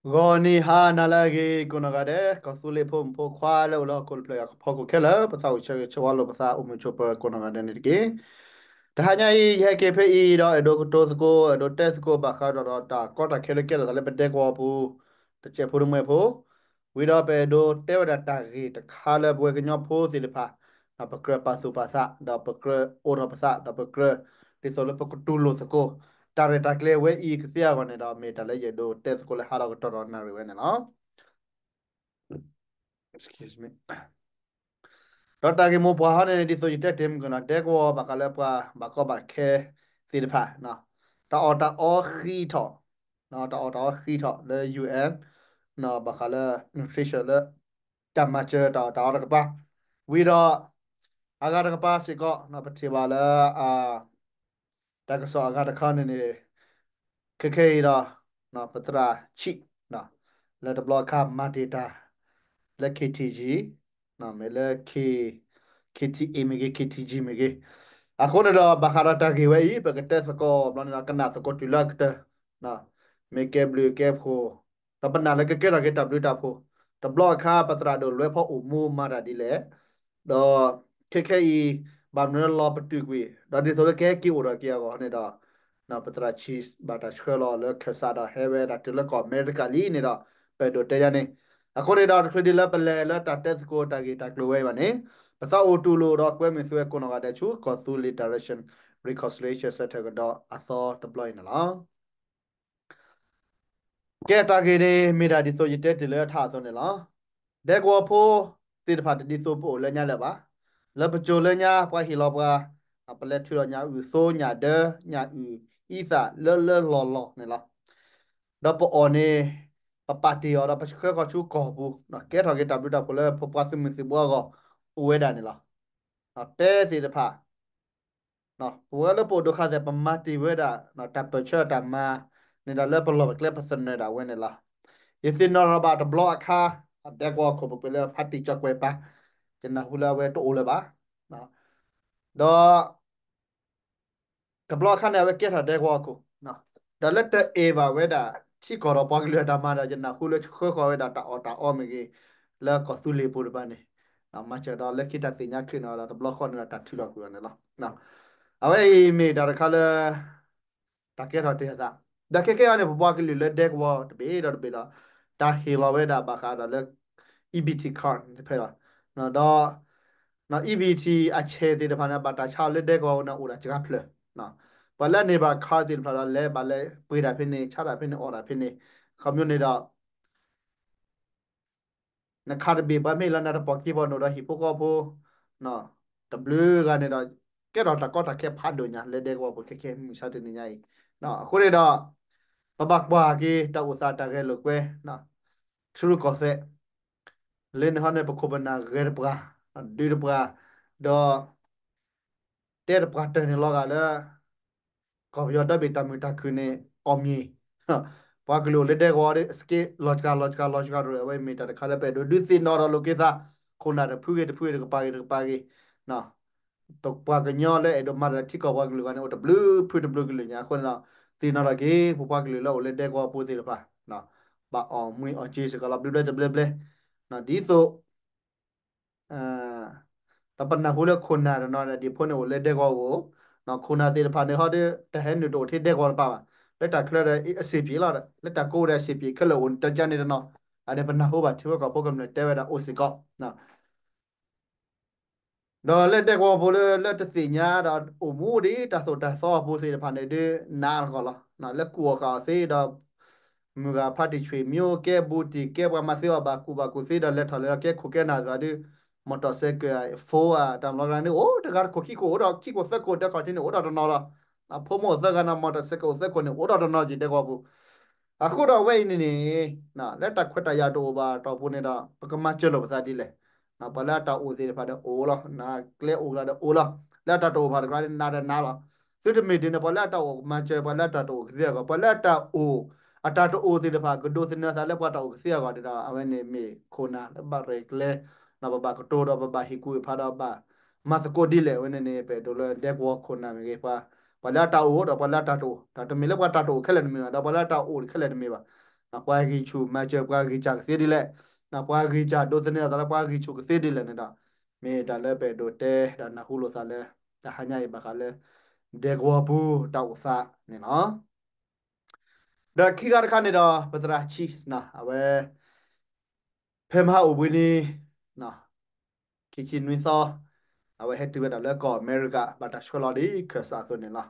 ဂီၤနံၤဟါနၤလၢအဂ့ၤ ကိးနီၢ်ဂၤဒဲး ကီၢ်သူလ့ၤဖိမုၣ်ဖိခွါလၢအိၣ်လၢဟီၣ်ခိၣ်တဖျၢၣ်အံၤအဖီခိၣ်ခဲလၢာ် ပသးအိၣ်ဆၢဂ့ၤဆၢဝါလိာ်ပသးအိၣ်မုာ်ဆိးပၢၤကိးနီၢ်ဂၤဒဲးန့ၣ်တက့ၢ်. တဟါညါအံၤ ယဟဲက့ၤဖဲအံၤဒီးအဲၣ်ဒိးကတိၤသကိး အဲၣ်ဒိးတဲသကိးဘၣ်ဃးဒီးတၢ်ကီတၢ်ခဲလၢကဲထီၣ်သးလၢပဒဲကဝီၤပူၤ တစဲးဖိတမှဲၤဖိ ဝံၤဒီးပအဲၣ်ဒိးတဲဝဲဒၣ်တၢ်ဂ့ၢ်တခါလၢ ပဝဲကညီဖိသ့ၣ်တဖၣ် ပကြၢးပာ်သူၣ်ပာ်သး ဒီးပကြၢးအိးထီၣ်ပသး ဒီးပကြၢး ဒ်သိးလၢပကတူၢ်လိာ်သကိး တၢ်ရဲၣ်တၢ်ကျဲၤဝဲအံၤကသ့အဂီၢ်န့ၣ်ဒီး မ့ၢ်တၢ်လၢယအဲၣ်ဒိးတဲသကိးလၢဟါဒီးကတီၢ်ဒီးနၣ်ရံၣ်ဝဲန့ၣ်လီၤ. ဒီးတၢ်ဂ့ၢ်မိၢ်ပှၢ်ဟီန့ၣ် ဒ်သိးယတဲတ့ၢ်မုၢ်ကနီၤ ဒဲကဝီၤဘၣ်ဃးလၢပှၤဘၣ်ကီဘၣ်ခဲသ့ၣ်တဖၣ် တၢ်အီၣ်တၢ်အီဃံးထီၣ် တၢ်အီၣ်တၢ်အီဃံးထီၣ်လၢ ယူၣ်အဲၣ် ဘၣ်ဃးလၢ nutrition လၢ တၢ်မၤစၢၤတၢ်အီၣ်တၢ်အီတကပၤ ဝံၤဒီး အဂၤတကပၤစ့ၢ်ကီး ပထံၣ်ဘၣ်လၢ တၢ်ကစီၣ်အဂၤတခါန့ၣ်န့ၣ် ခဲခဲအံၤဒီး ပသရၣ်ဆံး လၢတဘျီအခါမၤတ့ၢ်တၢ် လၢ KTG မ့ၢ်လၢ K KTA မ့ၢ်ဂ့ၤ KTG မ့ၢ်ဂ့ၤ အဃိန့ၣ်ဒီး ဘၣ်ဃးဒီးတၢ်ဂ့ၢ်ဝဲအံၤ ပကတဲသကိးဘျီန့ၣ်ဒီး ကနၣ်သကိးတုၤလၢအကတၢၢ် မ့ၢ်ကဲဘျုးကဲဖှိၣ် ဒီးပနာ်လၢကကဲထီၣ်က့ၤတၢ်ဘျုးတၢ်ဖှိၣ် တဘျီအခါ ပသရၣ်ဒိၣ်လွဲဖီအိၣ်မူမၤတၢ်ဒ်လဲၣ် ဒီးခဲခဲအံၤ ဘၣ်မနုၤလၢလီၤပတုာ်ကွံာ် ဒီးဒ်သိးလၢကဟဲက့ၤအိၣ်ဒီးက့ၤအဂီၢ်န့ၣ်ဒီး ပသရၣ်ဆံး ဘၣ်တၢ်ဆှၢလီၤလၢခၢၣ်စးဒီးဟဲဝဲဒၣ်တုၤလၢကီၢ်အမဲရကၤလံန့ၣ်ဒီး ပအဲၣ်ဒိးတဲယါန့ၣ် အဃိန့ၣ်ဒီး တချုးဒ်လၢပလဲၤလၢတၢ်တဲသကိးတၢ်ဂ့ၢ်တၢ်ကျိၤဝဲအံၤဘၣ်န့ၣ် ပသးအိၣ်တူၢ်လိာ်ဒီးကွဲမုာ်သုဝဲကိးနီၢ်ဂၤဒဲးဆူ ကီၢ်သူလ့ၤ Direction Reconciliation Center ကဒီးအသီတဘျီအံၤန့ၣ်လီၤ. ကဲတၢ်ဂ့ၢ်န့ၣ် မ့ၢ်ဒၣ်ဒ်သိးယတဲတ့ၢ်လၢထါအသိးန့ၣ်လီၤ. ဒဲကဝီၤဖိသ့ၣ်တဖၣ်တဒ်သိးပအိၣ်လၢညါလၢၤဘၣ်. လၢပစိၤလၢညါ ပှၤဟ့ၣ်လီၤပှၤ ပလဲၤထုးလီၤညၣ်အုၣ်သိညၣ်ဒၢ ညၣ်အုၣ်အံသၣ်လၢလၢလီၢ်လီၢ်န့ၣ်လီၤ. ဒီးပအီၣ်န့ၣ် ပပာ်တ့ၢ်အီၤဒီးပဆှၢဃီၤဆူကီၢ်ပူၤ ကဲထီၣ်က့ၤတၢ်ဘျုးတၢ်ဖှိၣ်လၢပပှၤသုးမုၢ်သံၣ်ဘိအဂီၢ် အိၣ်ဝဲဒၣ်န့ၣ်လီၤ. ပဲသ့ၣ်တဖၣ် ပဝဲလၢပအိၣ်ဒိၣ်ခါသဲး ပမၤတ့ၢ်ဝဲဒၣ် တၢ်ပၢၢ်ဆၢတၢ်မၤ န့ၣ်ဒီးလၢပလီၢ်ပကျဲပသနၢၣ်ဒၣ်ဝဲန့ၣ်လီၤ. ယသ့ၣ်နီၣ်ထီၣ်ဘၣ်တဘျီအခါ ဒဲကဝီၤခိၣ်ပကွဲးလၢဖါတံၢ်ကၠီကွဲၤပၤ ယနၢ်ဟူလၢအဝဲတအိၣ်လၢၤဘၣ်. ဒီး တဘျီအခါန့ၣ် အဝဲကဲထီၣ်ဒဲကဝီၤခိၣ် ဒီးလၢတအဲၣ်ဘၣ်ဝဲဒၣ် ထံကီၢ်ဒီးပှၤကလုာ်အတၢ်မၤဒီး ယနၢ်ဟူလၢဆှၢဃီၤဝဲဒၣ်တၢ်အီၣ်တၢ်အီမ့ၢ်ဂ့ၤ လၢကီၢ်သူလ့ၤပူၤတဖၣ်န့ၣ် မၤစၢၤဒီးလၢခံတၢ်သ့ၣ်ညါချုးန့ၣ်ဒီး တဘျီဃီန့ၣ်ဒီးတၢ်ထုးထီၣ်ကွံာ်အီၤန့ၣ်လီၤ. အဝဲအံၤမ့ၢ်တၢ်တခါလၢ တၢ်ကဲထီၣ်တ့ၢ်အသး ဒီးခဲကဲအံၤန့ၣ် ပပှၤကလုာ်လၢဒဲကဝီၤတဘ့ၣ်ဒီးတဘ့ၣ်ဒီး တၢ်ဟ့ၣ်လီၤဝဲဒၣ်ဘၣ်ဃးဒီးလၢ EBT card တဖဲလီၤ. ဒီး EBT အဆဲးသ့ၣ်တဖၣ်န့ၣ် ဘၣ်တၢ်ဆါအီၤလၢဒဲကဝီၤန့ၣ် အိၣ်ဒၣ်စှၤဖျၢၣ် ပှၤလၢအန့ၢ်ဘၣ် card သ့ၣ်တဖၣ်ဒီး လဲၤဘၣ်လဲၤပှ့ၤတၢ်ဖဲန့ၣ် ဆါတၢ်ဖဲန့ၣ် အီၣ်တၢ်ဖဲန့ၣ် ခီပညီန့ၣ်ဒီး နခါတဘ့ၣ် ပှၤမ့ၢ်လၢနတပီၢ်က့ၤပီၢ်နိၣ်ဒီးဟံၣ်ဖိဃီဖိ တဘျုးဂၤန့ၣ်ဒီး ကဲထီၣ်တၢ်ကီတၢ်ခဲဖးဒိၣ်ညါလၢဒဲကဝီၤပူၤခဲခဲမုၢ်ဆါတနံၤညါအံၤ. အဃိန့ၣ်ဒီး ပဘၣ်ကွၢ်က့ၤတၢ်အိၣ်သးတၢ်ဂဲၤလိာ်ကွဲ ထံရူၢ်ကီၢ်သဲး လၢန့ၣ်ဟီန့ၣ် ပခိၣ်ပနၢ်ဂဲၤတပှၤ ဒုးတပှၤ ဒီး တဲတပှၤတၢၢ်န့ၣ်လီၤဂာ်လၢ ကီၢ်ပယီၤဒီဘ့ၣ်တၢ်မုာ်တၢ်ခုၣ်န့ၣ် အီၣ်မ့ၢ် ပှၤကလုာ်အိၣ်လၢဒဲကဝီၤဒီး အစက့ လီၤစှၤလီၤစှၤလီၤစှၤရၢၢ် အဝဲမ့ၢ်တၢ်တခါလၢပအဲၣ်ဒိးဒုးသ့ၣ်နီၣ်ထီၣ်လိာ်က့ၤသး ခိၣ်နၢ်တဖုဂ့ၤတဖုဂ့ၤတကပၤဂ့ၤတကပၤဂ့ၤ ပပှၤကညီလၢအဲၣ်ဒိးမၤတၢ်လၢထံကီၢ်ပှၤကလုာ်အဂီၢ်န့ၣ် အိၣ်တဘျုးဖုတဘျုးကလုာ်ညါအဃိန့ၣ်ဒီး သ့ၣ်နီၣ်ထီၣ်က့ၤ ပပှၤကလုာ်လၢအိၣ်လၢဒဲကဝီၤပူၤသ့ၣ်တဖၣ် ဘၣ်အီၣ်မ့ၤအီၣ်က့ၤစ့ၢ်ကီးလီၤ ဘျဲဘျဲတဘျဲဘျဲ ဒ်သိး ဒီးပနၢ်ဟူလၢခိၣ်နၢ်တနီၤဒီး ဒ်ဖိန့ၣ်အိၣ်လၢဒဲကဝီၤပူၤ ခိၣ်နၢ်သ့ၣ်တဖၣ်န့ၣ်ဟီဒီး တၢ်ဟဲနုာ်တအိၣ်ထဲဒဲကဝီၤတပၤဘၣ် လၢတၢ်ချၢဒီးအဆင်ပြေလီၤ လၢတၢ်ကိးဝဲဒၣ်အဆင်ပြေခဲလၢာ်အိၣ်တကါန့ၣ်တနီၤ အန့ၣ်ပနၢ်ဟူဘၣ်ထံဖိကီၢ်ဖိကမျၢၢ်တဲဝဲဒၣ်အိၣ်စ့ၢ်ကီး ဒီးလၢဒဲကဝီၤပူၤလၢ လၢတသ့ၣ်ညါဒီးအိၣ်မူဒံးတၢ်သိၣ်တၢ်သီအပူၤသ့ၣ်တဖၣ်န့ၣ်ဒုး နးတကီၢ်လီၤ. လၢကူၣ်အီၣ်ဃာ်အီၤသ့ဒီး မုၢ်ဂၤဖါတံၢ်ဆွ့ၣ်မံကဲဘူးတံၢ်ကဲပှၤမၤသ့အီၣ်ဘၣ်ကူၣ်ဘၣ်ကူၣ်သ့ဒီးလဲၤထီၣ်လဲၤထီၣ်ကဲခိၣ်ကဲနၢ်သ့ၣ်တဖၣ်ဒုး မော်တော်ဆိုင်ကယ် phone တၢ်မလီၤဂၤန့ၣ် အိၣ်တဂၤတခိၣ်ခံခိၣ်အိၣ်ဒီးခံခိၣ်သၢခိၣ်ဒဲကီၢ်ထံန့ၣ် အိၣ်ဒီးတနီၤလီၤ. ဖိမုၣ်အိၣ်သၢဂၤန့ၣ် မော်တော်ဆိုင်ကယ်အိၣ်သၢခိၣ်န့ၣ် အိၣ်ဒီးတနီၤက့ၤဒဲကဝီၤပူၤ အဃိဒီးအဝဲအံၤန့ၣ်န့ၣ် လၢတၢ်ခွဲးတၢ်ယာ်တအိၣ်ဘၣ်တီၢ်ပူၤန့ၣ်ဒီး ပကမၤစၢၤလိာ်ပသးဒ်လဲၣ်. ပှၤလၢအတၢ်အိၣ်သ့ၣ်တဖၣ်ဒီးအိၣ်လီၤ, ကျဲအိၣ်ကျါဒီးအိၣ်လီၤ, လၢအတၢ်တအိၣ်ဖးတကျါန့ၣ် နးဒီးနးလီၤ. သုတမ့ၢ်ဒ်န့ၣ် ပှၤလၢအတၢ်အိၣ်ကမၤစၢၤ ပှၤလၢအတၢ်တအိၣ်ကသ့အဂီၢ်, ပှၤလၢအတၢ်အိၣ်, အတၢ်တအိၣ်သ့ၣ်တဖၣ် ကဒိးသန့ၤသးလၢပှၤတၢ်အိၣ်ကသ့အဂီၢ်န့ၣ်ဒီး အဝဲန့ၣ်မ့ၢ်ခိၣ်နၢ်လၢဘၣ်ရဲၣ်ကျဲၤ, ပဘၣ်ကတိၤဒီးပဘၣ်ဟ့ၣ်ကူၣ်ဖးဒီးဘၣ်မၤသကိးဒ်လဲၣ်. အဝဲန့ၣ်န့ၣ် ပအဲၣ်ဒိးလၢဒဲကဝီၤခိၣ်နၢ်မ့ၢ်ဂ့ၤ, ပှၤလၢအတၢ်အိၣ်ဒီးပှၤလၢအတၢ်တအိၣ်, တၢ်တမ့ၢ်လၢပှၤတၢ်တအိၣ်ခဲလၢာ်တမ့ၢ်ဘၣ်, ဒီးပှၤလၢအတၢ်အိၣ်ခဲလၢာ်တမ့ၢ်ဘၣ်. ပှၤဂံၢ်ဆူၣ်မၤစၢၤပှၤဂံၢ်စၢ်ကသ့ဒ်လဲၣ်, ပှၤဂံၢ်စၢ်ဒိးသန့ၤအသးလၢပှၤဂံၢ်ဆူၣ်ကသ့ဒ်လဲၣ်န့ၣ်ဒီး မ့ၢ်တၢ်လၢပအဲၣ်ဒိးတဲဒီးနၢ်ဟူလိာ်သးလၢ တဟါညါအံၤဘၣ်ဃးလၢ ဒဲကဝီၤပူၤတၢ်အိၣ်သးန့ၣ်လီၤ. ဒီးခံဂၤတခါန့ၣ်ဒီး ပသရၣ်ဆံး အဝဲ ဖဲမဟါအိၣ်ဘှံးနံၤ ခံဆံနွံသီ အဝဲဟဲတုၤဝဲဒၣ်လၢကီၢ်အမဲရကၤ ဘၣ်တၢ်ဆှၢလီၤဒ်ခၢၣ်စးအသိးန့ၣ်လီၤ.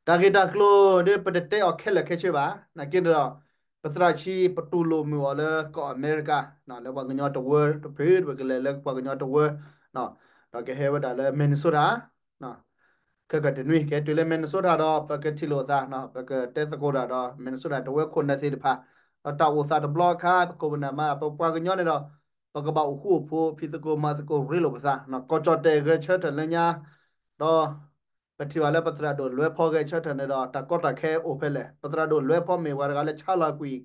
တၢ်ဂ့ၢ်တၢ်ကျိၤဒီး ပတတဲအီၤခဲလၢာ်ခဲဆ့ဘၣ်. နာ်က့ဒီး ပသရၣ်ဆံး ပတူၢ်လိာ်မုာ်အီၤလၢကီၢ်အမဲရကၤ လၢပှၤကညီတဝၢ တဖု ပကလဲၤလၢပှၤကညီတဝၢ ဒီးကဟဲဝဲဒၣ်လၢ Minnesota ခဲကတနွံ ကဟဲတုၤလၢ Minnesota ဒီး ပကထံၣ်လိာ်သး ပကတဲသကိးတၢ်ဒီး Minnesota တဝၢခိၣ်နၢ်သ့ၣ်တဖၣ် ဒီးတၢ်အိၣ်သးတဘျီအခါ ပခိၣ်ပနၢ်မၤ ပပှၤကညီန့ၣ်ဒီး ပကဘၣ်အိၣ်ဃူအိၣ်ဖိး ဖံးသကိးမၤသကိးရ့လိာ်ပသး ကီၢ်ကၠီၣ်တဲၣ်ဂဲၤဆၢထၢၣ်လၢညါ ဒီး ပထံၣ်ဘၣ်လၢပသရၣ်ဒိၣ်လွဲဖီဂဲၤဆၢထၢၣ်န့ၣ်ဒီး တၢ်ကီတၢ်ခဲအိၣ်ဖဲလဲၣ်. ပသရၣ်ဒိၣ်လွဲဖီမ့ၢ်ပှၤတဂၤလၢဆါလီၤကွံာ်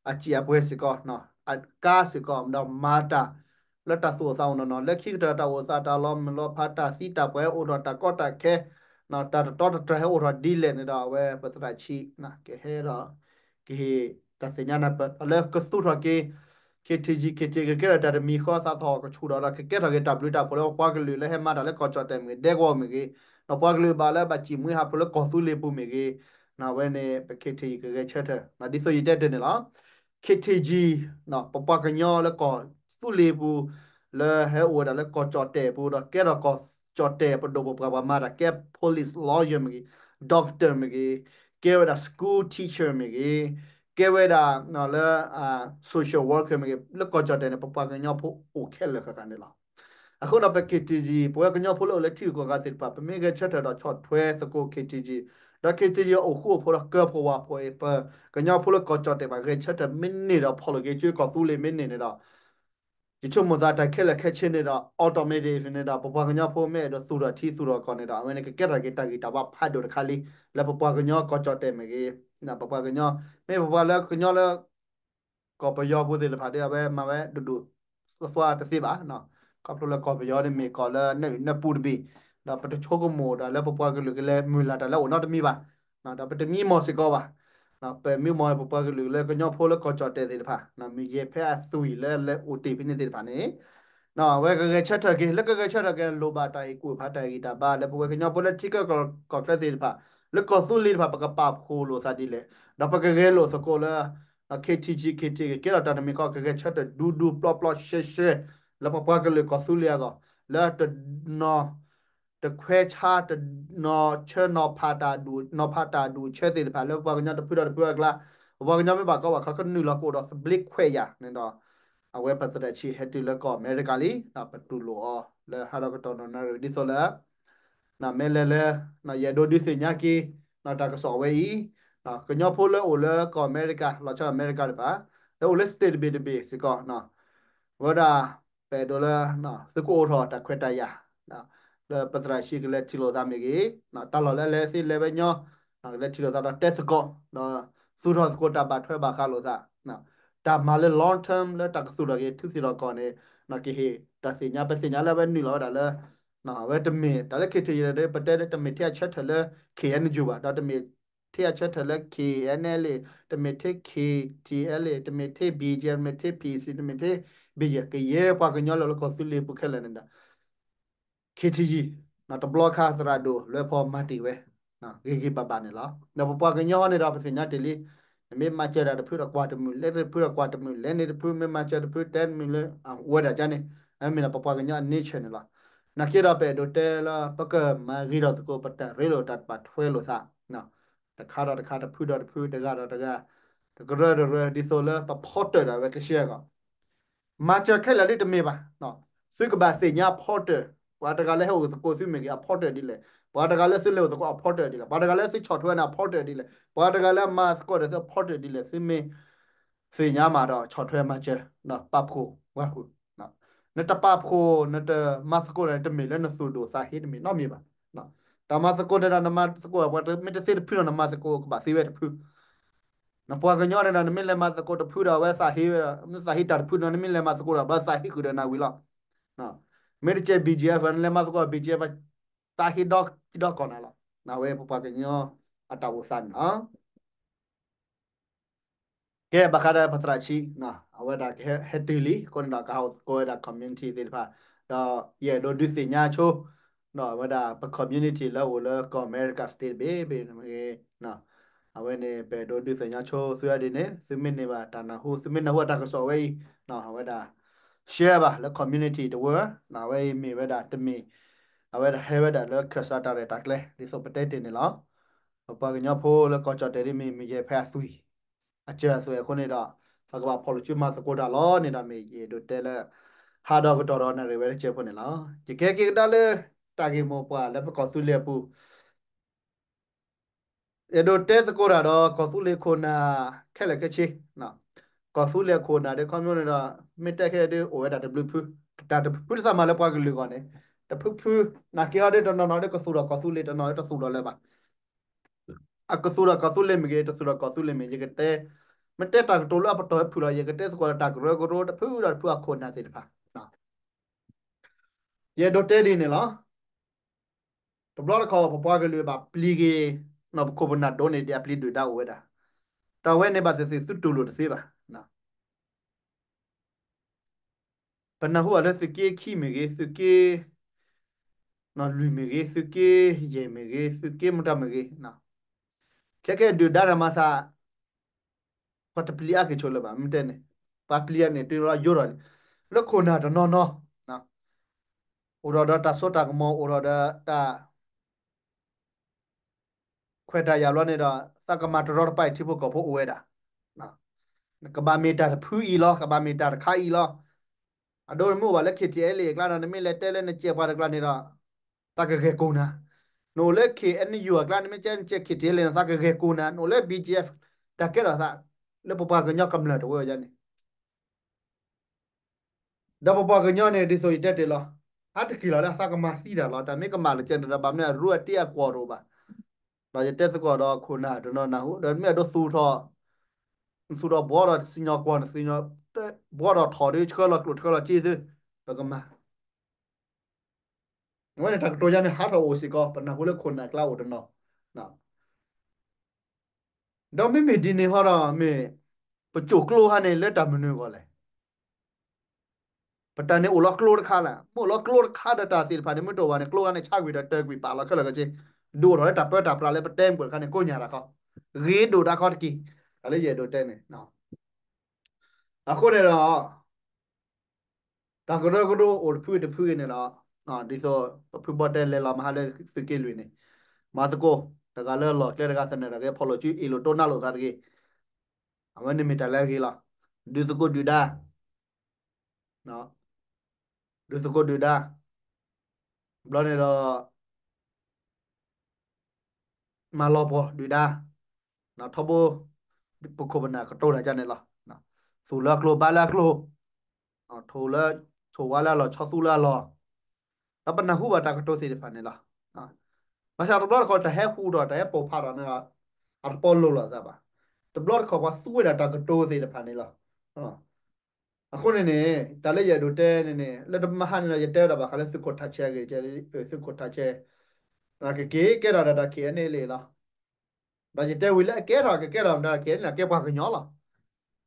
အစံာ်အပှဲၤစ့ၢ်ကီး အကါစ့ၢ်ကီး ဒီးမၤတၢ်လၢတၢ်သူၣ်အိၣ်သးအိၣ်နီၢ်နီၢ် လၢခံကတၢၢ်တၢ်အိၣ်သးတၢ်လီၤမုၢ်လီၤဖး တၢ်သံတၢ်ပှဲၤအိၣ်ဒီးတၢ်ကီတၢ်ခဲ တၢ်တတီတတြၢၤဟဲအိၣ်ထီၣ်ဒ်လဲၣ်န့ၣ်ဒီး အဝဲပသရၣ်ဆံး ကဟဲဒီး ကဟ့ၣ်တၢ်သ့ၣ်ညါနၢ်ပၢၢ် လၢကသူၣ်ထီၣ်က့ၤ KTG KTA ကကဲထီၣ်တၢ်တမံၤဃီ သးသဟီၣ်ကဆူၣ်ဒီး ဒီးကကဲထီၣ်က့ၤတၢ်ဘျုးတၢ်ဖှိၣ်လၢပပှၤကလုာ်လၢဟဲမၤတၢ်လၢကီၢ်ကၠီၣ်တဲၣ်မ့ၢ်ဂ့ၤ ဒဲကဝီၤမ့ၢ်ဂ့ၤ ဒီးပှၤကလုာ်ဘၣ်လၢဘၣ်စံၣ်မှံဟးဖျိးလၢကီၢ်သူလ့ၤပူၤမ့ၢ်ဂ့ၤ အဝဲန့ၣ် ပ KTG ကဂဲၤဆၢထၢၣ် ဒ်သိးယတဲတ့ၢ်န့ၣ်လီၤ. KTG ပပှၤကညီလၢကီၢ်သူလ့ၤပူၤ လၢဟဲအိၣ်ဝဲဒၣ်လၢကီၢ်ကၠီၣ်တဲၣ်ပူၤဒီး ကဲထီၣ်ကီၢ်ကၠီၣ်တဲၣ်ပဒိၣ်ပပှၢ်ပှၤမၤတၢ်ကဲ police lawyer မ့ၢ်ဂ့ၤ doctor မ့ၢ်ဂ့ၤ ကဲဝဲဒၣ် school teacher မ့ၢ်ဂ့ၤ ကဲဝဲဒၣ်လၢ social worker မ့ၢ်ဂ့ၤ လၢကီၢ်ကၠီၣ်တဲၣ်န့ၣ် ပပှၤကညီဖိအိၣ်ခဲလၢာ်ဃၣ်ဃၣ်န့ၣ်လီၤ. အဃိဒီးပ KTG ပဝဲကညီဖိလၢအိၣ်လၢထံဂုၤကီၢ်ဂၤသ့ၣ်တဖၣ် ပမ့ၢ်ဂဲၤဆၢထၢၣ်ဒီးဆီၣ်ထွဲသကိး KTG ဒီး KTG အိၣ်ဃူအိၣ်ဖိးဒီးကၢဖှိၣ်ဝးဖှိၣ်အံၤ ပကညီဖိလၢကီၢ်ကၠီၣ်တဲၣ်ဘၣ်ဂဲၤဆၢထၢၣ်မ့ၢ်န့ၢ်ဒီး ဖီၣ်လိာ်က့ၤကၠိကီၢ်သူလ့ၤမ့ၢ်န့ၢ်န့ၣ်ဒီး ယဆိကမိၣ်သးတၢ်ခဲလၢာ်ခဲဆ့န့ၣ်ဒီး automatic န့ၣ်ဒီး ပပှၤကညီဖိမ့ၢ်အဲၣ်ဒိးသူၣ်ထီၣ်ထံသူၣ်ထီၣ်ကီၢ်န့ၣ်ဒီး အဝဲန့ၣ်ကကဲထီၣ်က့ၤတၢ်ဂံၢ်တၢ်ဘါဖးဒိၣ်တခါလံ လၢပပှၤကညီကီၢ်ကၠီၣ်တဲၣ်မ့ၢ်ဂ့ၤ ပပှၤကညီ မ့ၢ်ပပှၤလၢကညီလၢ ကီၢ်ပယီၤပူၤသ့ၣ်တဖၣ်ဒီး အဝဲမၤဝဲဒိၣ်ဒိၣ်သွါသွါတသ့ဘၣ်. ခီဖျိလၢကီၢ်ပယီၤန့ၣ်မ့ၢ်ကီၢ်လၢနၢ်အုၣ်နၢပူၤတဘ့ၣ် ဒီးပတဆိကမိၣ်တၢ်လၢပပှၤကလုာ်ကလဲၤမုၢ်လၢ်တၢ်လၢအအိၣ်နီတမံၤဘၣ်. ဒီးပတမံမီၢ်စ့ၢ်ကီးဘၣ်. ပမံမီၢ်ပပှၤကလုာ်လၢကညီဖိလၢကီၢ်ကၠီၣ်တဲၣ်သ့ၣ်တဖၣ် မ့ၢ်ယဲၢ်ဖဲအသွံၣ်လၢလဲၤအိၣ်တ့ၢ်ဖဲန့ၣ်သ့ၣ်တဖၣ်န့ၣ် အဝဲကဂဲၤဆၢထၢၣ်က့ၤ လၢကဂဲၤဆၢထၢၣ်က့ၤ လိၣ်ဘၣ်တၢ်ဟ့ၣ်ကူၣ်ဖးတၢ်ဂံၢ်တၢ်ဘါ လၢပဝဲကညီဖိလၢထံချၢကီၢ်ချၢသ့ၣ်တဖၣ် လၢကီၢ်သူလ့ၤတဖၣ် ပကပာ်ဖှိၣ်လိာ်သးဒ်လဲၣ် ဒီးပကဂဲၤလိာ်သကိးလၢ KTG KTA ကကဲထီၣ်တၢ်တမံၤဃီ ကဂဲၤဆၢထၢၣ်ဒူဒူပျီပျီရှဲရှဲ လၢပပှၤကလုာ်ကီၢ်သူလ့ၤအဂီၢ် လၢတနီၤ တခွဲးဆါ တနီၤဆၢ နီၤဖးတၢ်ဒူၣ် နီၤဖးတၢ်ဒူၣ်ဆၢသ့ၣ်တဖၣ် လၢပပှၤကညီတဖုဒီးတဖုအကျါ ပပှၤကညီမ့ၢ်ဘၣ်ကီဘၣ်ခဲ ကနုာ်လီၤကအိၣ်ဒီးသဘျ့ခွဲးယာ်န့ၣ်ဒီး အဝဲပသရၣ်ဆံးဟဲတုၤလၢကီၢ်အမဲရကၤလံ ပတူၢ်လိာ်အီၤလၢဟါဒီးကတီၢ်နီၢ်နီၢ်ရံၣ် ဒ်သိးလၢ မ့ၢ်လဲၤလၢ ယအဲၣ်ဒိးဒုးသ့ၣ်ညါက့ၤ တၢ်ကစီၣ်ဝဲအံၤ ကညီဖိလၢအိၣ်လၢကီၢ်အမဲရကၤ လီၤဆီအမဲရကၤတဖၣ် လၢအိၣ်လၢ state တဘ့ၣ်တဘ့ၣ်စ့ၢ်ကီး ဝဲဒၣ် ပအဲၣ်ဒိးလၢ သုကအိၣ်ထီၣ်တၢ်ခွဲးတၢ်ယာ် လၢပသရၣ်ဆံးကလဲၤထံၣ်လိာ်သးမ့ၢ်ဂ့ၤ တၢ်လီၢ်လၢအလဲၤသ့လဲၤဝဲညီ ကလဲၤထံၣ်လိာ်သးဒီးတဲသကိး ဒီးသူၣ်ထီၣ်သကိးတၢ်ဘၣ်ထွဲဘၣ်ဃးလိာ်သး တၢ်မၤလၢ long term လၢတၢ်ကသူၣ်ထီၣ်က့ၤ ထူသ့ၣ်ထီၣ်ကီၢ်န့ၣ် ကဟ့ၣ်တၢ်သ့ၣ်ညါ ပသ့ၣ်ညါလၢအဝဲနုာ်လီၤဝဲဒၣ်လၢ အဝဲတမ့ၢ်တၢ်လၢ KTG ပတဲတမ့ၢ်ထဲအဆၢထၢၣ်လၢ KNU ဘၣ် ဒီးတမ့ၢ်ထဲအဆၢထၢၣ်လၢ KNLA တမ့ၢ်ထဲ KTLA တမ့ၢ်ထဲ BGF တမ့ၢ်ထဲ PC တမ့ၢ်ထဲ BGF ကယဲၢ်ပှၤကညီလၢလၢကီၢ်သူလ့ၤပူၤခဲလၢာ်န့ၣ်ဒီး KTG တဘျီခါသရၣ်ဒိၣ်လွဲဖီမၤတ့ၢ်ဝဲ ဂ့ၤဂ့ၤဘၣ်ဘၣ်န့ၣ်လီၤ. ဒီးပပှၤကညီန့ၣ်ဒီးပသ့ၣ်ညါတ့ၢ်လံ နမ့ၢ်မၤစၢၤတၢ်တဖုဒီးကွၢ်တမုာ် လဲၤတဖုဒီးကွၢ်တမုာ် လဲၤန့ၢ်တဖု မ့ၢ်မၤစၢၤတဖု တဲတမုာ်လၢ အဝဲဒၣ်ကန့ၣ် အမ့ၢ်ဒီးပပှၤကညီအ nature န့ၣ်လီၤ. နာ်က့ဒီးပအဲၣ်ဒိးတဲလၢ ပကမၤဂ့ၤထီၣ်သကိးပတၢ်ရ့လိာ်တၢ်ဘၣ်ထွဲလိာ်သး တခါဒီးတခါ တဖုဒီးတဖု တဂၤဒီးတဂၤ တကရၢဒီးတကရၢ ဒ်သိးလၢပဖီတၢၣ်ဒၣ်ဝဲကရှဲအဂီၢ် မၤစၢၤခဲလၢာ်ဒ်တမ့ၢ်ဘၣ်. သုကဘၣ်သ့ၣ်ညါအဖီတၢၣ် ပှၤတဂၤလၢဟဲအိၣ်သကိးသုမ့ၢ်ဂ့ၤ အဖီတၢၣ်ဒ်လဲၣ်, ပှၤတဂၤလၢသုလဲၤအိၣ်သကိးအဖီတၢၣ်ဒ်လဲၣ်, ပှၤတဂၤလၢသုဆီၣ်ထွဲန့ၣ်အဖီတၢၣ်ဒ်လဲၣ်, ပှၤတဂၤလၢမၤသကိးဒီးသုအဖီတၢၣ်ဒ်လဲၣ်, သုမ့ၢ်သ့ၣ်ညါမးဒီးဆီၣ်ထွဲမၤစၢၤ ပာ်ဖှိၣ်ဝဲဃုာ် နတပာ်ဖှိၣ် နတမၤသကိးန့ၣ် တမ့ၢ်လၢနသူၣ်ဒိၣ်သးဟ့တမ့ၢ်နီတမံၤဘၣ်. တၢ်မၤသကိးန့ၣ်ဒီး နမၤသကိး ပှၤမ့ၢ်တသ့တဖုန့ၣ် နမၤသကိးကဘၣ်သ့ဝဲတဖု နပှၤကညီန့ၣ်ဒီး နမ့ၢ်လဲၤမၤသကိးတဖုဒီး အဝဲသးဟ့ဝဲဒီး နသးဟ့တၢ်တဖုဒီး နမ့ၢ်လဲၤမၤသကိးဒီး ဘၣ်သးဟ့ဃုာ်ဒီးနၤဝံၤလီၤ. မ့ၢ်တကဲ BGF နလဲၤမၤသကိး BGF သးဟ့ဒီကီၢ်နၤလီၤ. အဝဲပပှၤကညီအတၢ်အိၣ်သးန့ၣ်လီၤ. ကဲ ဘၣ်ဃးဒီးပသရၣ်ဆံး အဝဲဒၣ်ကဟဲတုၤလံ အဃိန့ၣ်ဒီး ကဟးအိၣ်သကိးဝဲဒၣ် community သ့ၣ်တဖၣ် ဒီးယအဲၣ်ဒိးဒုးသ့ၣ်ညါဆိ ဒီးအဝဲဒၣ်ပ community လၢအိၣ်လၢကီၢ်အမဲရကၤ state တဘ့ၣ်ဘ့ၣ်မ့ၢ်ဂ့ၤ အဝဲန့ၣ် ပအဲၣ်ဒိးဒုးသ့ၣ်ညါဆိသုဒ်န့ၣ် သုမ့ၢ်န့ၢ်ဘၣ်တၢ်နၢ်ဟူ သုမ့ၢ်နၢ်ဟူအတၢ်ကစီၣ်ဝဲအံၤ အဝဲဒၣ် share ဘၣ်လၢ community တဝၢ အဝဲအံၤမ့ၢ်ဝဲဒၣ်တမ့ၢ် အဝဲဒၣ်ဟဲဝဲဒၣ်လၢခၢၣ်စးတၢ်ရဲၣ်တၢ်ကျဲၤ ဒ်သိးပတဲတ့ၢ်န့ၣ်လီၤ. ပပှၤကညီဖိလၢကီၢ်ကၠီၣ်တဲာ်ဒ်မ့ၢ်မ့ၢ်ယဲၢ်ဖဲအသွံၣ် အစၢၤအသွဲၣ်အဃိန့ၣ်ဒီး ပကဘၣ်ဖီၣ်လိာ်စုမၤသကိးတၢ်လီၤန့ၣ်ဒီး မ့ၢ်ယအဲၣ်ဒိးတဲလၢ ဟးဒီးကတီၢ်ဒီးနၣ်ရံၣ်ဝဲတကဲးဖိန့ၣ်လီၤ. ယကဟဲက့ၤကဒါလၢ တၢ်ဂ့ၢ်မိၢ်ပှၢ်လၢပကီၢ်သူလ့ၤအပူၤ အဲၣ်ဒိးတဲသကိးတၢ်ဒီး ကီၢ်သူလ့ၤခိၣ်နၢ် ခဲလၢာ်ခဲဆ့ ကီၢ်သူလ့ၤအခိၣ်နၢ်ဒီး ခီဖျိန့ၣ်ဒီး မ့ၢ်တဲခဲဒ်အိၣ်ဝဲဒၣ်တဘျုးဖု တၢ်တဖုတသးမၤလၢပှၤကလုာ်အဂီၢ်န့ၣ် တဖုဖု နာ်က့ဟီဒီးတနီၤနီၤဒီးကသူၣ်ထီၣ်ကီၢ်သူလ့ၤ တနီၤဒီးတသူၣ်ထီၣ်လၢၤဘၣ်. အကသူၣ်ထီၣ်ကီၢ်သူလ့ၤမ့ၢ်ဂ့ၤ တသူၣ်ထီၣ်ကီၢ်သူလ့ၤမ့ၢ် ယကတဲ မ့ၢ်တဲတၢ်ကတိၤလၢအပတီၢ်ဖုၣ်လီၤ ယကတဲသကိးဒီးတၢ်ကရၢကရိတဖုဒီးတဖုအခိၣ်နၢ်သ့ၣ်တဖၣ် ယအဲၣ်ဒိးတဲဒ်န့ၣ်လီၤ. တဘျီတခီၣ် ပပှၤကလုာ်ဘၣ်ပျံၤက့ၤ ပခိၣ်ပနၢ်ဒိၣ်န့ၢ်ဒံးအပျံၤဒုၣ်ဒါအိၣ်ဝဲဒၣ်. တၢ်ဝဲန့ၣ်ဘၣ်သ့ၣ်သ့ၣ်သုတူၢ်လိာ်တသ့ဘၣ်. ပနၢ်ဟူဘၣ်လၢသုးက့ခံမ့ၢ်ဂ့ၤ သုးက့ လွံၢ်မ့ၢ်ဂ့ၤ သုးက့ယဲၢ်မ့ၢ်ဂ့ၤ သုးက့မတၤမ့ၢ်ဂ့ၤ ခဲကဲဒုၣ်ဒါတၢ်မၤသး ပှၤတပျံၤအါက့ၤဆိလၢၤဘၣ် မ့ၢ်တဲန့ၣ် ပှၤပျံၤအန့ၣ်တုၤလီၤယိဒီး လၢခိၣ်နၢ်တနီၤနီၤ အိၣ်ဒီးဒီးတၢ်စိတၢ်ကမီၤ အိၣ်ဒီးဒီးတၢ် ခွဲးတၢ်ယာ်ဘျီန့ၣ်ဒီး သးကမၤတရီတပါအံၤထံဖိကီၢ်ဖိအိၣ်ဝဲဒၣ်. ကဘၣ်မ့ၢ်တၢ်တဖုအံၤလီၤ ကဘၣ်မ့ၢ်တၢ်တခါအံၤလီၤ. အဒိန့ၣ်မ့ၢ်အိၣ်ဘၣ်လၢ KTLA အကျါဒီး နမ့ၢ်လဲၤတဲလၢနကဲပှၤတကျါန့ၣ်ဒီး သးကဂဲၤကိာ်နၤ. နအိၣ်လၢ KNU အကျါ နမ့ၢ်ကဲနကဲ KTLA န့ၣ် သးကဂဲၤကိာ်နၤ နအိၣ်လၢ BGF တၢ်ကဲထီၣ်သး လၢပပှၤကညီကမျၢၢ်တဝၢအံၤန့ၣ် ဒီးပပှၤကညီန့ၣ် ဒ်သိးယတဲတ့ၢ်လီၤ. အါတက့ၢ်လီၤလၢအသးကမၤသံတၢ်လီၤ. တၢ်မ့ၢ်ကမၣ်လၢကဲန့ၣ်ဒီး ဘၣ်မနုၤအရူအတ့အကွီၢ်တအိၣ်ဘၣ်. ဒီးယတဲသကိးဒီးခိၣ်နၢ်တနီၤနၢ်ဟူ ဒီးမ့ၢ်အဒိသူၣ်ထီၣ် သူၣ်ထီၣ်ဘှီဒီးစံၣ်ညီၣ်ကွီၢ်န့ၣ် သူၣ်ထီၣ်ဘှီဒီးထီၣ်ဒီးဆှၢလီၤကျိၣ်ဆှၢလီၤစ့သု ပကမၤ အဝဲန့ၣ်တၢ်ကတိၤယါန့ၣ် ဟးထီၣ်အိၣ်စ့ၢ်ကီး ပနၢ်ဟူလၢခိၣ်နၢ်ကျါအိၣ်တနီၤ ဒီးမ့မ့ၢ်ဒ်န့ၣ်ဟီဒီးမ့ၢ် ပကိၤကျိခါန့ၣ်လၢတၢ်မနုၤအဂီၢ်လဲၣ်. ပတၢ်န့ၣ်အိၣ်လီၤကျိတခါလၢ မ့ၢ်အိၣ်လီၤကျိတခါဒီးတၢ်သ့ၣ်တဖၣ်န့ၣ် မ့ၢ်တအိၣ်ဘၣ်န့ၣ် ကျိခါန့ၣ်ဆါကွံာ်ဒီးတၢၢ်ကွံာ်ပာ်လီၤခဲလၢာ်ခဲဆ့ ဒုးအိၣ်ထီၣ်လၢတၢ်ပၢတၢ်ပြးလၢပတဲမုၢ်ကၢၢ်တခါန့ၣ် ကိးညါတၢ်ခီ ဂ့ၤဒိၣ်တၢ်ခီတက့ၢ်. တၢ်လၢယအဲၣ်ဒိးတဲန့ၣ် အဃိန့ၣ်ဒီး တၢ်ကရၢကရိအိၣ်တဖုတဖုအံၤန့ၣ်ဒီး ဒ်သိးပဖုဘီတဲလဲၤလီၤမဟါလၢသုးက့လွံၢ်န့ၣ် မၤသကိး တဂၤလၢအလီၢ်ကျဲတဂၤသနၢၣ်တဂၤ ဖီၣ်လိာ်စုအ့ၣ်လိာ်တိၢ်နါလိာ်သးတဂ့ၤ. အဝဲန့ၣ်မ့ၢ်တၢ်လၢအဂ့ၤလီၤ. ဒုးသကိးဒုၣ်ဒါ ဒုးသကိးဒုၣ်ဒါ ဘျီန့ၣ်ဒီး မၤလီၤပှီၢ်ဒုၣ်ဒါ ထီဘိ ပခိၣ်ပနၢ်ကတိၤတၢ်ဒ်န့ၣ်လီၤ. သူၣ်လၢအကျိၤဘါလၢအကျိၤ ထိၣ်လၢ ထိၣ်ဝါလၢအလီၢ် ဆီသူလၢအလီၢ် ဒီးပနၢ်ဟူဘၣ်တၢ်ကတိၤသ့ၣ်တဖၣ်န့ၣ်လီၤ. ဘၣ်ဆၣ်တဘျီတခီၣ်တၢ်ဟဲဟူးထီၣ် တၢ်ဟဲပိာ်ဖးထီၣ်န့ၣ်ဒီး အတပီလိၤလိာ်သးဘၣ်. တဘျီတခီၣ်ပှၤသူဝဲဒၣ်တၢ်ကတိၤသ့ၣ်တဖၣ်န့ၣ်လီၤ. အဃိန့ၣ်န့ၣ် တၢ်လၢယအဲၣ်ဒိးတဲန့ၣ်န့ၣ် လၢတမဟါန့ၣ်ဒီး ယတဲဝဲဒၣ်ဘၣ်ဃးလၢသုးခိၣ်ထးဆဲးအဂ့ၢ် သုးခိၣ်ထးဆဲး ကက့ၤကဲထီၣ်ဒီးတၢ် KNLA လီၤ. ဒီးယတဲဝံၤလၢအကဲထီၣ် ကကဲထီၣ်မတၤ KNLA ကဲပှၤကညီလီၤ.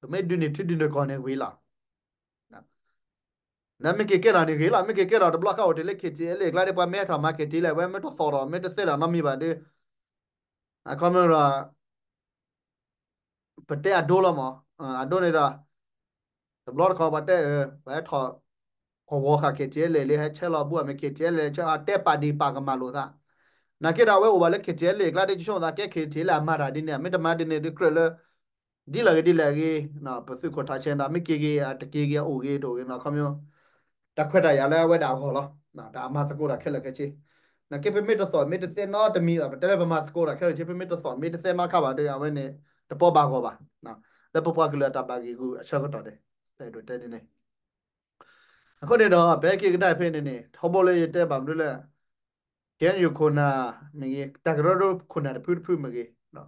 ပမ့ၢ်ဒုးန့ၢ်ထံဒုးန့ၢ်ကီၢ်န့ၣ်ဂ့ၤလီၤ. လၢမ့ၢ်က့ၤကဲထီၣ်န့ၣ်ဂ့ၤလီၤ. မ့ၢ်က့ၤကဲထီၣ်တဘျီဃီအိၣ်တ့ၢ်လၢ KTLA အကျါဒီး ပှၤမ့ၢ်ဟဲထီၣ်မၤ KTLA ဝဲမ့ၢ်တသီၣ်ထီၣ် မ့ၢ်တသဲထီၣ်နီတမံၤဘၣ်ဒီး အခီပညီဒီး ပတဲအဒိလီၤမး, အဒိန့ၣ်ဒီး တဘျီတခီပှၤတဲအၢ ပှၤဟဲထီၣ် ကဝီၤဃာ် KTLA လံ ဟဲဆဲးလီၤဘူးအမ့ၢ် KTLA လံ ဆဲးအတဲပာ်ဒံးပာ်ကမၣ်လိာ်သး, နာ်က့ဒီးအဝဲအိၣ်ဘၣ်လၢ KTLA အကျါ ဒ်ဆိကမိၣ်သးကဲ KTLA အမၤတၢ်ဒ်န့ၣ် မ့ၢ်တမၤဒ်န့ၣ်ဒီးကြၢးလၢ ဒ်လဲၣ်ဂ့ၤဒ်လဲၣ်ဂ့ၤ, ပသုးခိၣ်ထးဆဲးဒီး မ့ၢ်က့ၤဂ့ၤ အတက့ၤဂ့ၤ အအိၣ်ဂ့ၤတအိၣ်ဂ့ၤနီၤ ခီပညီ တၢ်ခွဲးတၢ်ယာ်လၢအဝဲဒၣ်အဂီၢ်လီၤ. တၢ်အမၤသကိးတၢ်ခဲလၢာ်ခဲဆ့, နာ်က့ပမ့ၢ်တသီၣ်မ့ၢ်တသဲနီတမံၤဘၣ်, ပတဲလၢပမၤသကိးတၢ်ခဲလၢာ်ခဲဆ့ ပမ့ၢ်တသီၣ်မ့ၢ်တသဲနီခါဘၣ်ဒီး အဝဲန့ၣ် တပီဘၣ်ဂီၢ်ဘၣ်, လၢပပှၤကလုာ်အတၢ်ဘၣ်ဂံၢ်ဂူာ်အဆၢကတီၢ်န့ၣ် တဲဒိးတဲန့ၣ်န့ၣ် အဃိန့ၣ်ဒီး ပဟဲက့ၤကဒါဖဲန့ၣ်န့ၣ် ထီဘိလၢယတဲဘၣ်မနုၤလၢ KNU ခိၣ်နၢ်မ့ၢ်ဂ့ၤ တၢ်ကရၢကရိခိၣ်နၢ်တဖုတဖုမ့ၢ်ဂ့ၤ,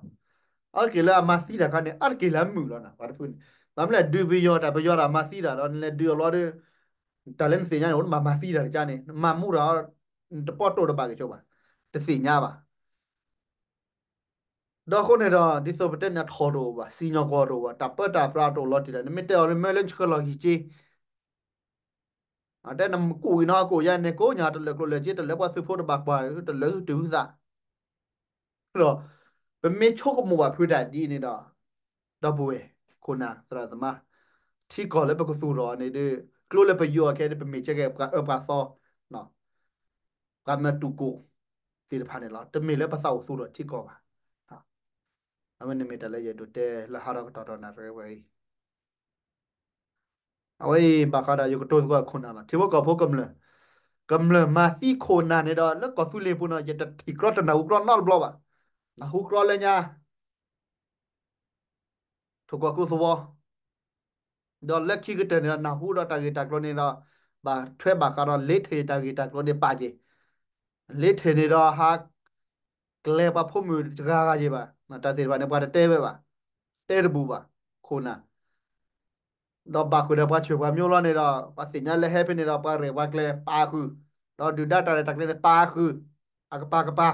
အါတက့ၢ်လၢအမၤသံတၢ်ခါန့ၣ် အါတက့ၢ်လၢအမုာ်လီၤနၤ ပှၤတဖုန့ၣ်, ဘၣ်မနုၤလဲၣ် ဒုးပယီၤတၢ် ပယီၤတၢ်မၤသံတၢ်ဒီး နလဲၤဒုးအဘျီဒီး တၢ်လၢနသ့ၣ်ညါန့ၣ် နဘၣ်မၤသံတၢ်တကါန့ၣ် နမၤမူတၢ် နတပီတိၢ်တဘၣ်က့ၤဆိဘၣ်, တသ့ၣ်ညါဘၣ်. ဒီးအဃိန့ၣ်ဒီး ဒ်သိးပတဲန့ၣ် အထီၣ်တအိၣ်ဘၣ်, စံၣ်ညီၣ်ကွီၢ်တအိၣ်ဘၣ်, တၢ်ပၢတၢ်ပြးတအိၣ်လီၤတံၢ်လီၤ, နမ့ၢ်တဲအီၤလၢမၢလၢနဆှၢလီၤဟံၣ်က့ တဲနကူၣ်ဂံၢ်နီၢ်ကိၣ်ယါန့ၣ် ကိးညါတလၢာ်ကျိၤလၢာ်က့ တလၢာ်ပှၤသုးဖိတဘၣ်ကွၢ် တလၢာ်သုတုၤသုသး ဒီး ပမ့ၢ်ဆိကမိၣ်ဘၣ်ဖုးတၢ်ဒ်န့ၣ်ဒီး ဒီပုၢ်ဝဲၢ် ခိၣ်နၢ်သရၣ်သမါ ထံကီၢ်လၢပကသူၣ်ထီၣ်န့ၣ်ဒီး ကျိလၢပယိၤအခဲဒီး ပမ့ၢ်ကဲကဲပှၤအၢပှၤသီ ပှၤမၢတူၢ်ကိၢ်သ့ၣ်တဖၣ်န့ၣ်လီၤ. တမ့ၢ်လၢပသးအိၣ်သူၣ်ထီၣ်ထံကီၢ်ဘၣ်. အဝဲန့ၣ်မ့ၢ်တၢ်လၢယအဲၣ်ဒိးတဲလၢဟါထီၣ်ကတီၢ်ဒီးနၣ်ရံၣ်ဝဲအံၤ အဝဲအံၤဘၣ်ဃးဒီးယကတိၤသကိးခိၣ်နၢ်လီၤ. ထံဖိကီၢ်ဖိကမျၢၢ်, ကမျၢၢ်မၤသံခိၣ်နၢ်န့ၣ်ဒီး လၢကီၢ်သူလ့ၤပူၤန့ၣ် ယတထံၣ်ကြီတနၢ်ဟူကြီနီတဘျီဘၣ်. နၢ်ဟူကြီလၢညါ ထိၣ်ကွီၢ်ကူသဝီ, ဒီးလၢခံကတၢၢ်န့ၣ်ဒီး နၢ်ဟူဒီးတၢ်ဂ့ၢ်တၢ်ကျိၤန့ၣ်ဒီး ဘၣ်ထွဲဘၣ်ဃးဒီးလ့ထၢၣ်တၢ်ဂ့ၢ်တၢ်ကျိၤန့ၣ်ပာ်က့ၤ, လ့ထၢၣ်န့ၣ်ဒီးဟး ကျဲၤပှၤဖိမုၣ်တဂၤဂၤယ့ၤဘၣ်, တၢ်သ့ၣ်တဖၣ်န့ၣ် ပှၤတတဲဝဲဘၣ်, တဲတဘူၣ်ဘၣ်, ခိၣ်နၢ် ဒီးဘၣ်ဃုာ်ဒီးပှၤဆှၢပှၤမိၢ်လီၤန့ၣ်ဒီး ပှၤသ့ၣ်ညါလၢဟဲဖဲန့ၣ်ဒီး ပှၤရဲၣ်ပှၤကျဲၤပာ်ဃုာ်, ဒီးဒုၣ်ဒါတၢ်ရဲၣ်တၢ်ကျဲၤန့ၣ်ပာ်ဃုာ်, အကပၤကပၤ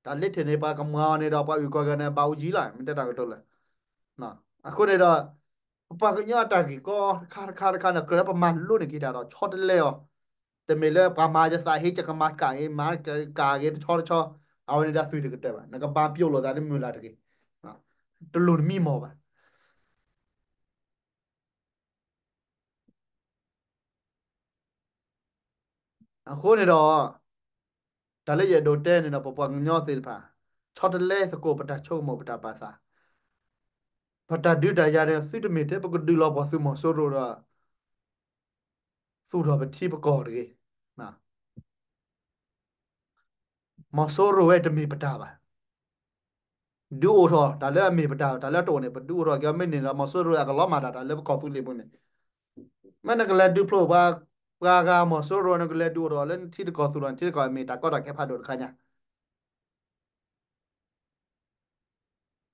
တၢ်လ့ထၢၣ်န့ၣ် ပှၤကမၤအီၤန့ၣ်ဒီး ပှၤအုၣ်ကီၤဂၤန့ၣ် ဘၣ်အူကၠံလီၤ မ့ၢ်တဲတၢ်ကတိၤလၢ အဃိန့ၣ်ဒီး ပပှၤကညီအတၢ်ဂ့ၢ်ကီတခါတခါတခါန့ၣ် ကြၢးလၢပမၤလိန့ၢ်က့ၤတၢ်ဒီး ဆီတလဲအီၤ, တမ့ၢ်လၢပှၤမၤယသးဟ့ ယကမၤကၣ်ဂ့ၤ မၤကၣ်ဂ့ၤတဆီတဆီ, အဝဲန့ၣ်ဒၣ်သုးတကတၢၢ်ဘၣ်, နကဘၣ်ပျိာ်လိာ်သးလၢမုၢ်လၢ်တဂ့ၤ, တလိၣ်နမံမီၢ်ဘၣ်. အဃိန့ၣ်ဒီး တၢ်လၢယအဲၣ်ဒိးတဲန့ၣ်ဒီး ပပှၤကညီသ့ၣ်တဖၣ် ဆီတလဲသကိးပတၢ်ဆိကမိၣ်ပတၢ်ပာ်သး, ပတၢ်ဒုးတၢ်ယၤန့ၣ် သုတမ့ၢ်ထဲပကဒုးလီၤပှီၢ်သုးမီၤစိရိၤဒီး သူၣ်ထီၣ်ပထံပကီၢ်တဂ့ၤ. မီၤစိရိၤဝဲတမ့ၢ်ပတၢ်ဘၣ်. ဒုးအိၣ်ထီၣ်တၢ်လၢအမ့ၢ်ပတၢ် တၢ်လၢတအိၣ်န့ၣ် ပဒုးအိၣ်ထီၣ်က့ၤအီၤ မ့ၢ်န့ၣ်ဒီး မီၤစိရိၤအကလီၤမၢ်တၢ် တၢ်လၢပကီၢ်သူလ့ၤပူၤန့ၣ်, မ့ၢ်နကလဲၤဒုးဖျိပှၤ ပှၤဂၤမီၤစိရိၤ နကလဲၤဒုးအိၣ်ထီၣ်လၢနထံတကီၢ်သူၣ်ထီၣ် နထံတကီၢ်အမ့ၢ်တၢ်ကီတၢ်ခဲဖးဒိၣ်တခါညါ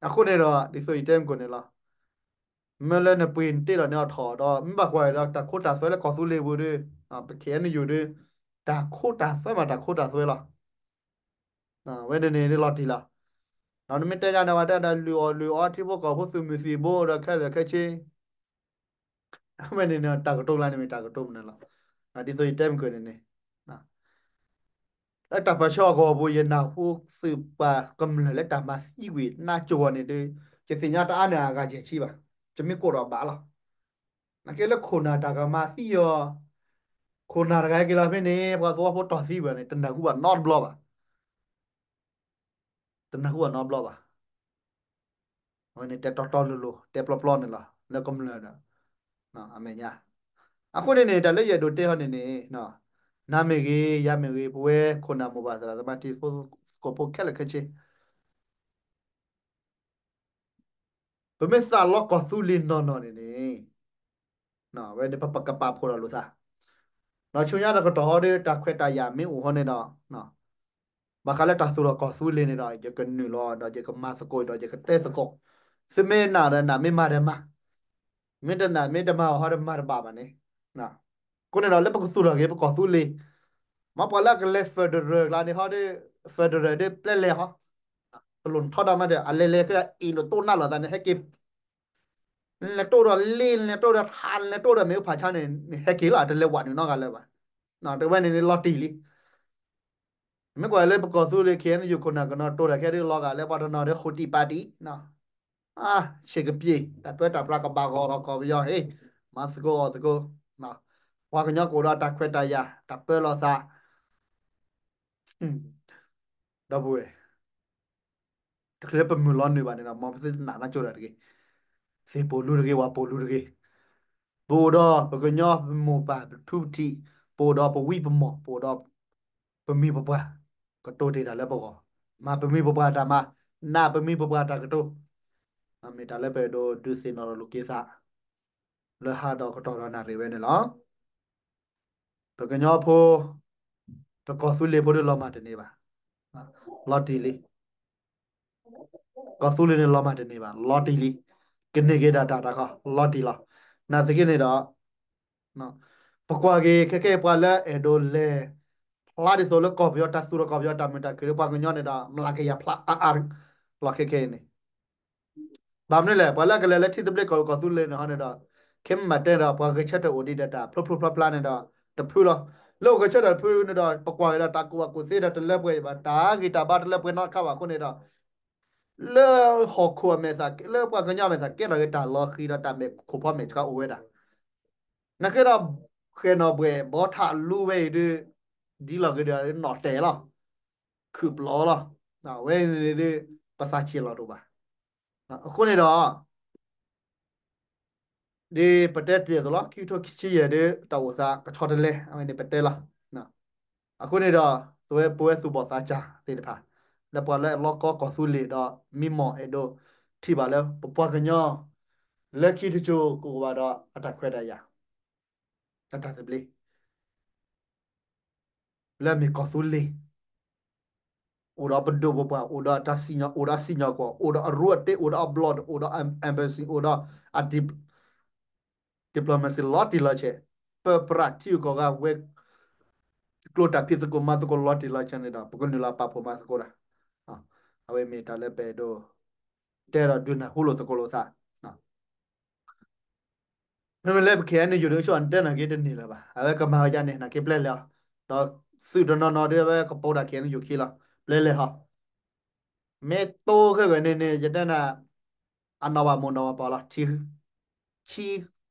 အဃိန့ၣ်ဒီး ဒ်သိးယတဲမုၢ်ကိၣ်န့ၣ်လီၤ. မ့ၢ်လၢနပှ့ၤနတ့ဒီးန့ၣ်အထီၣ်ဒီး မ့ၢ်ဘၣ်ကွၢ်ဒီးတၢ်ခိတၢ်သွဲလၢကီၢ်သူလ့ၤပူၤဒီး ပ ခ့ၣ်အဲၣ်ယူၣ် ဒီး တၢ်ခိတၢ်သွဲမးတၢ်ခိတၢ်သွဲလီၤ. ဝဲန့ၣ်န့ၣ်လီၤတံၢ်လီၤ. ဒီးနမ့ၢ်တဲယၤန့ၣ် ဝဲတဲဒီးလုၢ်အီၣ်လုၢ်အီထံဖိကီၢ်ဖိသုးမုၢ်သံၣ်ဘိဒီးခဲလၢာ်ခဲဆ့ အဝဲန့ၣ်န့ၣ် တၢ်ကတိၤလၢန့ၣ်မ့ၢ်တၢ်ကတိၤမနုၤလီၤ. ဒ်သိးယတဲမုၢ်ကိၣ်န့ၣ်န့ၣ် လၢတၢ်ပၢဆှၢအဂီၢ်ပူၤ ယနၢ်ဟူသုးပှၤကမျၢၢ်လၢတၢ်မၤသံကွံာ်နါကၠိၤအီၤန့ၣ်ဒီး ယသ့ၣ်ညါတအါန့ၣ်အဂၤယဲၢ်ဆံဘၣ်. ယမ့ၢ်ကိးထီၣ်ဘၣ်လီၤ. နကဲလၢခိၣ်နၢ်တၢ်ကမၤသံအီၤ, ခိၣ်နၢ်တဂၤက့ၤလီၤဖဲန့ၣ် ပှၤသဝီဖိတီၢ်သံဝဲန့ၣ် တနၢ်ဟူဘၣ်နီတဘျီဘၣ်. တနၢ်ဟူဘၣ်နီတဘျီဘၣ်. အဝဲန့ၣ်တဲတီတီလိၤလိၤ တဲပျီပျီန့ၣ်လီၤ လၢကမျၢၢ်ဒီး အမဲာ်ညါ. အဃိန့ၣ်န့ၣ် တၢ်လၢယအဲၣ်ဒိးတဲဟီန့ၣ်န့ၣ် နၤမ့ၢ်ဂ့ၤ ယၤမ့ၢ်ဂ့ၤ ပဝဲခိၣ်နၢ်မိၢ်ပၢ်သရၣ်သမါထံဖိကီၢ်ဖိခဲလၢာ်ခဲဆ့ ပမ့ၢ်သးလီကီၢ်သူလ့ၤနီၢ်နီၢ်န့ၣ်န့ၣ် ဝဲန့ၣ်ပကပာ်ဖှိၣ်ထီၣ်လိာ်သး, ဒီးဆူညါတကတီၢ်ဟီဒီး တၢ်ခွဲးတၢ်ယာ်မ့ၢ်အိၣ်ဟီန့ၣ်ဒီး ဘၣ်ဃးလၢတၢ်သူၣ်ထီၣ်ကီၢ်သူလ့ၤန့ၣ်ဒီး ယကနုာ်လီၤဒီးယကမၤသကိးဒီးယကတဲသကိး, သုမ့ၢ်နာ်ဒီးနာ် မ့ၢ်မၤဒီးမၤ, မ့ၢ်တနာ်မ့ၢ်တမၤအီၤဟီဒီးမၤတဘၣ်ဘၣ်န့ၣ် အဃိန့ၣ်ဒီးလၢပကသူၣ်ထီၣ်က့ၤပကီၢ်သူလ့ၤ, မ့ၢ်ပှၤလၢအကလဲၤ federal ကျါန့ၣ်ဟီဒီး federal ဒီးပျဲလဲၤဟီ, တလိၣ်နထီဒါမးဒီး အလဲၤလဲၤခဲအံၤနတိၢ်နါလိာ်သးန့ၣ် ဟဲက့ၤ နလဲၤတိၢ်ဒီးလ့ နလဲၤတိၢ်ဒီးထး နလဲၤတိၢ်ဒီးမ့ၣ်အူဖးဆါန့ၣ် နဟဲက့ၤလီၤ တလဲၤဝးနုာ်နီတဂၤလၢၤဘၣ်. တဝဲန့ၣ်န့ၣ်လီၤတံၢ်လံ. မ့ၢ်ကွၢ်လၢပကီၢ်သူလ့ၤ ခ့ၣ်အဲၣ်ယူၣ် ခိၣ်နၢ်ကနီၤ တိၢ်တၢ်ခဲဒုးလီၤဂာ်လၢပှၤတနီၤဒီး ဃိးတံၢ်ပာ်တံၢ် ဆ့ၣ်ကပံာ် တၢ်ပၢတၢ်ပြးကဘၣ်ဂီၤလီၤကီၢ်ပယီၤ ဟ့ၣ် မၤသကိးအီၣ်သကိး ပှၤကညီကအိၣ်ဒီးတၢ်ခွဲးတၢ်ယာ် တၢ်ပၢလီၤသး ဒီပုၢ်ဝဲၢ် တချုးလၢပမုၢ်လီၤနုာ်ဘၣ်န့ၣ်ဒီး မ်ပသုတနာ်နါကၠိတၢ်တဂ့ၤ. သ့ၣ်ပိာ်လူတဂ့ၤ ဝၣ်ပိာ်လူတဂ့ၤ. ပအိၣ်ဒီးပကညီပမိၢ်ပၢ်ပထူပထံး, ပအိၣ်ဒီးပဝံပမီၢ်, ပအိၣ်ဒီးပမိၢ်ပပှၢ်, ကတိၤတ့ၢ်တၢ်လၢပဂီၢ်, မၤပမိၢ်ပပှၢ်တၢ်မၤ, နာ်ပမိၢ်ပပှၢ်တၢ်ကတိၤ, မ့ၢ်တၢ်လၢပအဲၣ်ဒိးဒုးသ့ၣ်နီၣ်ထီၣ်လိာ်က့ၤသး လၢဟါဒီးကတီၢ်ဒီးနၣ်ရံၣ်ဝဲန့ၣ်လီၤ. ပကညီဖိ, ပကီၢ်သူလ့ၤဖိဒီးလီၤမၢ်တန့ၢ်ဘၣ်. လီၤတံၢ်လံ. ကီၢ်သူလ့ၤန့ၣ်လီၤမၢ်တန့ၢ်ဘၣ်, လီၤတံၢ်လံ. ကန့ၢ်က့ၤဒၣ်တၢ်တခီ လီၤတံၢ်လီၤ. နာ်သက့န့ၣ်ဒီး ပကွၢ်က့ၤခဲကဲပှၤလၢအဲၣ်ဒိးလဲၤဖ ဖျါဒ်သိးလၢကီၢ်ပယီၤတၢ်သူၣ်ထီၣ် ကီၢ်ပယီၤတၢ်မုာ်တၢ်ခုၣ်ဒီးပှၤကညီန့ၣ်ဒီး မျးကယၤဖျါအါအါ လီၤခဲခဲအံၤန့ၣ် ဘၣ်မနုၤလဲၣ် ပှၤလၢအကလဲၤလၢထံသဘျ့ကီၢ်ကီၢ်သူလ့ၤန့ၣ်ဟီန့ၣ်ဒီး ခဲမ့ၢ်တဲဒီး ပှၤဂဲၤဆၢထၢၣ်အိၣ်ဒံးဒီးတၢ်ဖျိဖျိဖျါဖျါန့ၣ်ဒီး တဖုလီၤ. လၢအိၣ်ဂဲၤဆၢထၢၣ်တဖုန့ၣ်ဒီး ပကွၢ်က့ၤဒီးတၢ်ကူၣ်ဘၣ်ကူၣ်သ့ဒီးတလၢပှဲၤဘၣ် တၢ်ဂံၢ်တၢ်ဘါတလၢပှဲၤနီတခါဘၣ်အဃိန့ၣ်ဒီး လၢဟီၣ်ခိၣ်အမဲာ်သၣ် လၢပှၤကညီအမဲာ်သၣ် ကဲထီၣ်က့ၤတၢ်လီၤဃံၤဒီးတၢ်မဲာ်ခိၣ်ဖီမဲာ်ဆှးအိၣ်ဝဲဒၣ် နကဲဒီး ဃဲၣ်နီၣ်ဘှဲၣ်ဘီထးလူဝဲအံၤဒီး ဒ်လီၤက့ၤဒီးနီၣ်တဲာ်လီၤ ခုၣ်ပျီလီၤ. အဝဲန့ၣ်ဒီး ပသးဆံးလီၤတအိၣ်ဘၣ်. အဃိန့ၣ်ဒီး ဒ်ပတဲတ့ၢ်အသိးလီၤ ခံကထိခံဆံယဲၢ်ဒီး တၢ်အိၣ်သးကဆီတလဲ အဝဲန့ၣ်ပတဲလီၤ. အဃိန့ၣ်ဒီး သုဝဲပဝဲသူၣ်ဘီၣ်သးစၢ်သ့ၣ်တဖၣ် လၢပှၤလၢအလီၢ်ကီကီၢ်သူလ့ၤဒီး မံမီၢ်အဲၣ်ဒိးထံၣ်ဘၣ်လၢပပှၤကညီ လၢခံတစိၤကအိၣ်ဘၣ်ဒီးအတၢ်ခွဲးတၢ်ယာ် အတၢ်သဘျ့ လၢအမ့ၢ်ကီၢ်သူလ့ၤ အိၣ်ဒီးပဒိၣ်ပပှၢ် အိၣ်ဒီးအတၢ်စံၣ်ညီၣ် အိၣ်ဒီးအစံၣ်ညီၣ်ကွီၢ် အိၣ်ဒီးအရူအတ့ အိၣ်ဒီးအဘျီၣ် အိၣ်ဒီး embassy အိၣ်ဒီးအ diplomacy လီၤတံၢ်လီၤဆဲး ပပြးထံဂုၤကီၢ်ဂၤဝဲ ကျိတၢ်ဖံးသကိးမၤသကိးလီၤတံၢ်လီၤဆဲးန့ၣ်ဒီး ပကနုာ်လီၤပာ်ဖှိၣ်မၤသကိးတၢ် အဝဲမ့ၢ်တၢ်လၢပအဲၣ်ဒိး တဲဒီးဒုးနၢ်ဟူလိာ်သကိးလိာ်သး မ့မ့ၢ်လၢပ KNU ဒုးဆိ နတဲနာ်က့တန့ၢ်လၢၤဘၣ် အဝဲကမၤဝဲဒ်န့ၣ် နာ်က့ပျဲလဲၤအီၤ ဒီးသုးတနီၤနီၤဒုးအဝဲကပိာ်တၢ် KNU ခံလီၤ ပျဲလဲၤဟီ မ့ၢ်တိခဲဂၤန့ၣ်န့ၣ် ယတဲနၤ အနီၢ်ဘၣ်မိၢ်နီၢ်ဘၣ်ပၢ်လီၤ ထံ ထံသ့ၣ်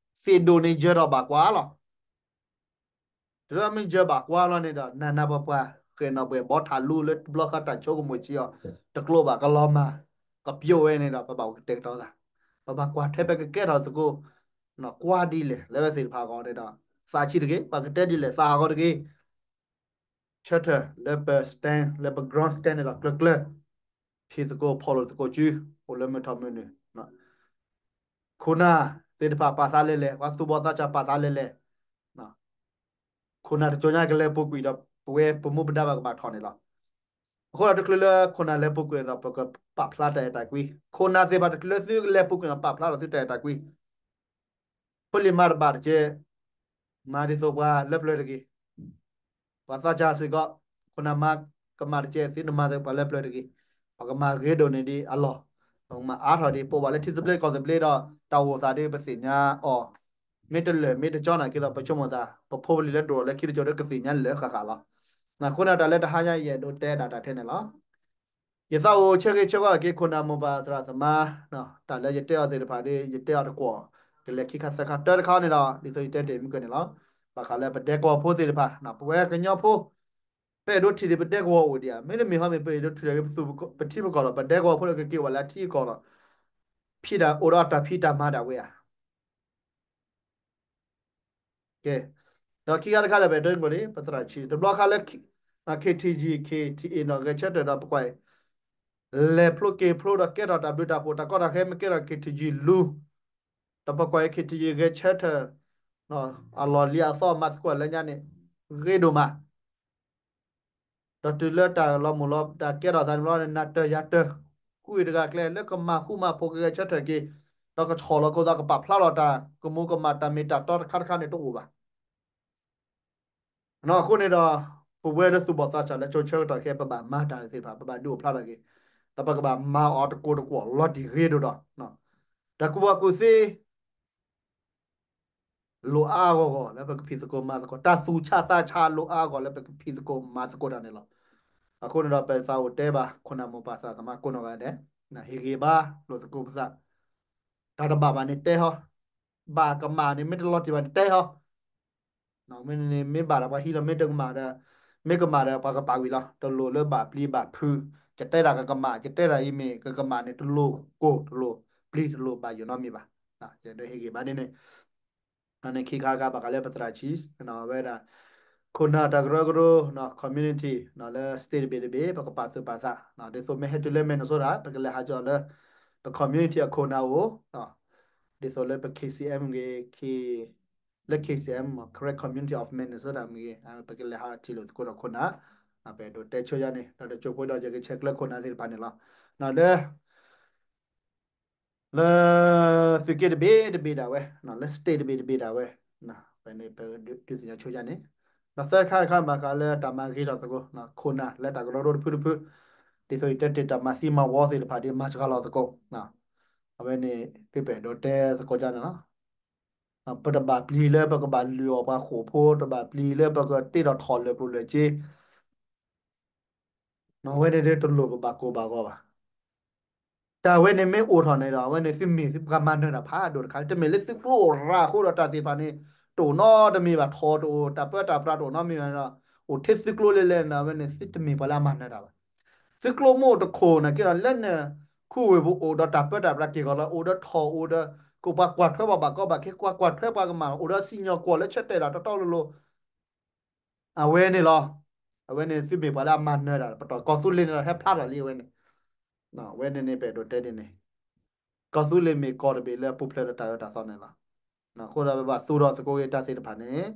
ဒိၣ်န့ၣ် ယၢၤထီၣ်ဘၣ်ကွၢ်လီၤ တုၤလၢမ့ၢ်ယၢၤဘၣ်ကွၢ်လီၤန့ၣ်ဒီး နးနးပှၤပှၤ ဃဲၣ်နီၣ်ဘှဲၣ်ဘီထးလူလၢတဘျီဃီတၢ်ဆိကမိၣ်ဆံးအီၤ တကျိဘၣ်ကလီၤမၢ် ကပျိဝဲန့ၣ်ဒီး ပဘၣ်အိၣ်ကတဲာ်ကတီၤသး ပဘၣ်ကွၢ်ထွဲပဲကကဲထီၣ်သကိး ကွၢ်ဒ်လဲၣ် လၢဝဲသ့ၣ်တဖၣ်အဂီၢ်န့ၣ်ဒီး သးဆံးတဂ့ၤ ပှၤကတဲဒ်လဲၣ် သးအဂီၢ်တဂ့ၤ ဆၢထၢၣ်လၢပ stand လၢပ ground stand န့ၣ်ဒီးကျၢၤကျၢၤ ဖံးသကိးဖီၣ်လိာ်သကိးစု အိၣ်လၢမုၢ်ထီၣ်မုၢ်နုာ် ခိၣ်နၢ်သ့ၣ်တဖၣ်ပာ်သးလဲၣ်လဲၣ် ပှၤသူၣ်ဘီၣ်သးစၢ်ပာ်သးလဲၣ်လဲၣ် ခိၣ်နၢ်တကၠိညါကလဲၤပူၤကွံာ်ဒီး ပဝဲပမူပဒါဘၣ်ကဘၣ်ထီၣ်န့ၣ်လီၤ. အဃိဒီးတချုးလၢခိၣ်နၢ်လဲၤပူၤကွံာ်န့ၣ်ဒီး ပကပာ်ဖျါတၢ်အဲၣ်တၢ်ကွံ ခိၣ်နၢ်သ့ၣ်တဖၣ်တချုးလၢသုလဲၤပူၤကွံာ်န့ၣ် ပာ်ဖျါထီၣ်သုတၢ်အဲၣ်တၢ်ကွံ ဖိလံၤမၤတဘၣ်တကဲ မၤဒ်သိးပှၤလၢပျၢၤတဂ့ၤ ပှၤသးစၢ်စ့ၢ်ကီး ခိၣ်နၢ်မၤကမၣ်တကဲ သုတမၤပှၤလၢပျၢၤတဂ့ၤ ပကမၤဂ့ၤဒိၣ်န့ၢ်ဒံးအလီၢ် ပကမၤအါထီၣ်ဒံး ပအိၣ်ဘၣ်လၢထံသဘျ့ကီၢ်သဘျ့ဒီး တၢ်အိၣ်သးဒ်ပသ့ၣ်ညါအီၤ မ့ၢ်တလၢာ်မ့ၢ်တကၠီနာ်က့ဒီး ပဆိကမိၣ်သး ပဖိပလံၤလၢဒိၣ်ထီၣ်လၢခံတကၠိဒီးကသ့ၣ်ညါလၢာ်ဃၣ်ဃၣ်လီၤ. အဃိန့ၣ်တၢ်လၢတဟါညါအံၤယအဲၣ်ဒိးတဲဒၣ်တၢ်ထဲန့ၣ်လီၤ. ယသးအိၣ်ဆၢဂ့ၤဆၢဝါက့ၤခိၣ်နၢ်မိၢ်ပၢ်သရၣ်သမါ တၢ်လၢယတဲအီၤသ့ၣ်တဖၣ်ဒီး ယတဲအီၤတကွီၢ် ကလဲၤခံခါသၢခါတၢတခါန့ၣ်လီၤ. ဒ်သိးယတဲတ့ၢ်မုၢ်ကၢန့ၣ်လီၤ. ဘၣ်ဃးလၢပဒဲကဝီၤဖိသ့ၣ်တဖၣ် ပဝဲကညီဖိ ပအဲၣ်ဒိးထံၣ်ဒံးပဒဲကဝီၤအိၣ်ဒံးဧါ မ့တမ့ၢ်ဟီမ့ၢ်ပအဲၣ်ဒိးထံၣ်ဒံးပသူၣ်ပထံပကီၢ်လီၤ. ပဒဲကဝီၤဖိဒီးကက့ၤဝဲလၢအထံအကီၢ်လီၤ. ဖံးတၢ်အိၣ်ဒီးတၢ်ဖံးတၢ်မၤဒၣ်ဝဲဧါ ကဲ, ဒီးခံခါတခါဒီး ပအဲၣ်ဒိးကွၢ်လံ ပသရၣ်ဆံး တဘျီခါလၢ KTG KTA နီၣ်ဂဲၤဆၢထၢၣ်ဒီးပကွၢ် လဲၤဖျိက့ၤဖျိဒီးကဲထီၣ်တၢ်ဘျုးတၢ်ဖှိၣ် တၢ်ကီတၢ်ခဲမ့ၢ်ကဲထီၣ် KTG လူၤ ဒီးပကွၢ် KTG ဂဲၤဆၢထၢၣ် အလီၢ်လံၤအသီမၤသကိးလၢညါန့ၣ် ဂ့ၤဒိၣ်မး ဒီးတုၤလၢတၢ်လီၤမုၢ်လီၤ တၢ်ကဲထီၣ်သးန့ၣ်ဘျီန့ၣ် နၤတၢၢ်ယၤတၢၢ် ဃုတဂၤကျဲ လၢကမၤဃူမၤဖိးကဂဲၤဆၢထၢၣ်က့ၤ ဒီးကဆီၣ်လီၤကိးသး ကပာ်ဖျါလီၤတၢ်ကမူၤကမၣ်တၢ်မ့ၢ်တၢ်တီတခါတခါန့ၣ်တအိၣ်ဘၣ်. အဃိန့ၣ်ဒီး ပဝဲလၢသူၣ်ဘီၣ်သးစၢ်လၢကၠိဆၢကတီၢ်ခဲ ပဘၣ်မၤတၢ်သ့ၣ်တဖၣ် ပဘၣ်ဒုးအိၣ်ဖျါထီၣ်က့ၤ ဒီးပကဘၣ်မၤအီၤတကိးတကွီၢ်လီၤတံၢ်ဂ့ၤဒိၣ်ဒီး တၢ်ကူၣ်ဘၣ်ကူၣ်သ့ လိၣ်အါအါဂီၢ်ဂီၢ်လၢပကဖံးသကိးမၤသကိး တၢ်သူၣ်ဆးသးဆး လိၣ်အါအါဂီၢ်လၢပကဖံးသကိးမၤသကိးတၢ်န့ၣ်လီၤ. အဃိန့ၣ်ဒီး ပသးအိၣ်တဲဘၣ် ခိၣ်နၢ်မိၢ်ပၢ်သရၣ်သမါကိးနီၢ်ဂၤဒဲး ဟ့ၣ်ဂံၢ်ဘါလိာ်သကိးပသး တၢ်တဘၣ်ဘၣ်န့ၣ်တဲဟီ ဘၣ်ကမၣ်န့ၣ် မ့ၢ်တလီၤတံၢ်ဘၣ်န့ၣ်တဲဟီ မ့ၢ်န့ၣ်မ့ၢ်ဘၣ်ဒီးပှၤဟံးလီၤ မ့ၢ်တကမၣ်ဒီး မ့ၢ်ကမၣ်ဒီးပှၤကပာ်ဝံၤလီၤ. တလိၣ်လၢဘၣ်ပျံၤဘၣ်ဖုး ယတဲတၢ်ကကမၣ် ယတဲတၢ်အံၤမ့ၢ်ကကမၣ်န့ၣ် တလိၣ်ကိၢ်တလိၣ်ပျံၤတလိၣ်ဘၣ်ယိာ်နီတမံၤဘၣ်. ယအဲၣ်ဒိးဟ့ၣ်ဂံၢ်ဘါဒ်န့ၣ် အန့ၣ်ခံခါတခါဘၣ်ဃးလၢပသရၣ်ဆံး ဝဲဒၣ် ခိၣ်နၢ်တၢ်ကရၢကရိ community လၢ state တဘ့ၣ်တဘ့ၣ် ပကပာ်သူၣ်ပာ်သး ဒ်သိးမ့ၢ်ဟဲတုၤလၢ Minnesota ပကလဲၤဟးကၠီလၢ ပ community အခိၣ်နၢ်အိၣ် ဒ်သိးလၢပ KCM ဂ့ၤ လၢ KCM Karen Community of Minnesota မ့ၢ်ဂ့ၤ ပကလဲၤဟးထံၣ်လိာ်သကိးဒီးခိၣ်နၢ် ပအဲၣ်ဒိးတဲဆိယါန့ၣ် ဒီးတကၠိဖိဒီးယကဆဲးကျၢခိၣ်နၢ်သ့ၣ်တဖၣ်န့ၣ်လီၤ. လၢ လၢ သုးက့တဘ့ၣ်တဘ့ၣ်ဒၣ်ဝဲ လၢ state တဘ့ၣ်တဘ့ၣ်ဒၣ်ဝဲ ဖဲန့ၣ်ပဒုးသ့ၣ်ညါဆိယါန့ၣ် ဒီးသၢခါတခါဘၣ်ဃးလၢတၢ်မၤဂ့ၤထီၣ်သကိး ခိၣ်နၢ်လၢတၢ်ကရၢကရိတဖုတဖု, ဒ်သိးယတဲတ့ၢ်တၢ်မၤသံမၤဝီသ့ၣ်တဖၣ်ဒီးမၤစှၤလီၤသကိး, အဝဲန့ၣ် သုပဲာ်ဒိးတဲသကိးကန့ၣ်လီၤ. ပတဘၣ်ပျံၤလၢပကဘၣ်လုၢ်အီၣ်ပှၤဃိာ်ဖိ, တဘၣ်ပျံၤလၢပကတ့ထီၣ်ထီၣ်လၢာ်ကျိၣ်လၢာ်စ့ အဝဲန့ၣ်ဒီးတလိၣ်ပဘၣ်ကိၢ်ဘၣ်ဂီၤဘၣ်. တၢ်ဝဲန့ၣ်မ့ၢ်အိၣ်ထီၣ်န့ၣ်ဒီး အဝဲန့ၣ်သုမ့ၢ်သုပှၤမၤနၢၤတၢ်ဖးဒိၣ်တခါ, တမ့ၢ်လၢသုကျိအိၣ်ရၤအဃိဒီးတၢ်သ့ၣ်တဖၣ်န့ၣ် တအိၣ်နီတမံၤဘၣ်, ထီၣ်တအိၣ်, တၢ်ပၢတၢ်ပြးတအိၣ်နီတမံၤဘၣ်ဒီး အိၣ်ထဲသုကျိလဲၣ်လဲၣ်န့ၣ် အဝဲန့ၣ်သုတမ့ၢ်ပှၤလၢအမၤနၢၤတၢ်ဘၣ်. သုကျိမ့ၢ်အိၣ်တခိၣ်န့ၣ်က့ဒီး လၢနခူဝ့ၢ်ပူၤအိၣ်ဒီးတၢ်ပၢတၢ်ပြးက့ၤဂီၤလီၤ, အိၣ်ဒီးထီၣ်အိၣ်ဒီး ကပှၤကွၢ်ထွဲပှၤဘၣ်ကီဘၣ်ခဲ, ကွၢ်ကွၢ်ထွဲပှၤကမၣ်, အိၣ်ဒီးစံၣ်ညီၣ်ကွီၢ်လၢဆၢတဲာ်တၢ်တီတီလိၤလိၤ အဝဲန့ၣ်လီၤ. အဝဲန့ၣ်သုမ့ၢ်ပှၤလၢအမၤနၢၤတၢ် ပတီၢ်ကီၢ်သူလ့ၤန့ၣ်ဒီး ဟဲဖျါထီၣ်လံအဝဲန့ၣ်. အဝဲန့ၣ်န့ၣ် ပအဲၣ်ဒိးတဲဒ်န့ၣ်, ကီၢ်သူလ့ၤမ့ၢ်ကီၢ်တဘ့ၣ်လၢအပူၤဖျဲးဒီးတၢ်အၢတၢ်သီန့ၣ်လီၤ. အဃိဒီးပဘၣ်သူဒီးသကိးက့ၤတၢ်သ့ၣ်တဖၣ်န့ၣ်,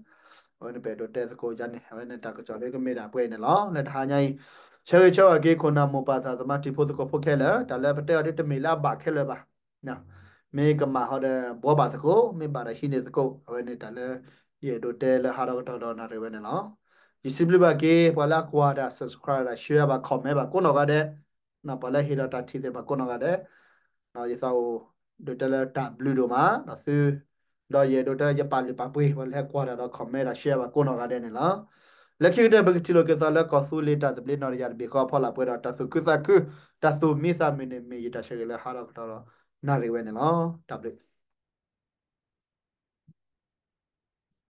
အဝဲန့ၣ်ပအဲၣ်ဒိးတဲသကိးကန့ၣ်, အဝဲန့ၣ်တၢ်ကစီၣ်လၢကမ့ၢ်ဒၣ်ပှဲၤအံၤန့ၣ်လီၤ. လၢတဟါညါအံၤ, ဆၢဂ့ၤဆၢဝါက့ၤခိၣ်နၢ်မိၢ်ပၢ်သးသမါတံၤဖိသကိးဖိခဲလၢာ်, တၢ်လၢပတဲအီၤဒ်တမ့ၢ်လၢအဘၣ်ခဲလၢာ်ဘၣ် မ့ၢ်ကမၣ်ဟီဒီးဘှီဘၣ်သကိး, မ့ၢ်ဘၣ်ဒီးဟံးန့ၢ်သကိး, အဝဲန့ၣ်တၢ်လၢယအဲၣ်ဒိးတဲလၢဟးထီၣ်ကတီၢ်ဒီးနၣ်ရံၣ်ဝဲန့ၣ်လီၤ. ယစံးဘျုးဘၣ်က့ၤ ပှၤလၢအကွၢ်တၢ် subscribe တၢ် share ဘၣ် comment ဘၣ်ကိးနီၢ်ဂၤဒဲး, ပှၤလၢဟ့ၣ်ဒီးတၢ်ထံၣ်သ့ၣ်တဖၣ်ကိးနီၢ်ဂၤဒဲး, ယသးအိၣ်ဒိးတဲလၢတၢ်ဘျုးဒိၣ်မး ဒီးသု, ဒီးယအဲၣ်ဒိးတဲလၢယပာ်လုၢ်ပာ်ပှ့ၤ ပှၤလၢဟဲကွၢ်တၢ်ဒီး comment တၢ် share ဘၣ်ကိးနီၢ်ဂၤဒဲးန့ၣ်လီၤ. လၢခံကတၢၢ် ပကထံၣ်လိာ်က့ၤသးလၢကီၢ်သူလ့ၤတၢ်သဘျ့နီၣ်တယၢ်တဘ့ၣ်ဃီအဖီလာ်ပှဲၤဒီးတၢ်သူၣ်ခုသးခု, တၢ်သူၣ်မံသးမုာ်န့ၣ် မ့ၢ်ယတၢ်ဆၢဂ့ၤလၢဟးထီၣ်ကတီၢ်ဒီးနၣ်ရံၣ်ဝဲန့ၣ်လီၤ. တၢ်ဘျုး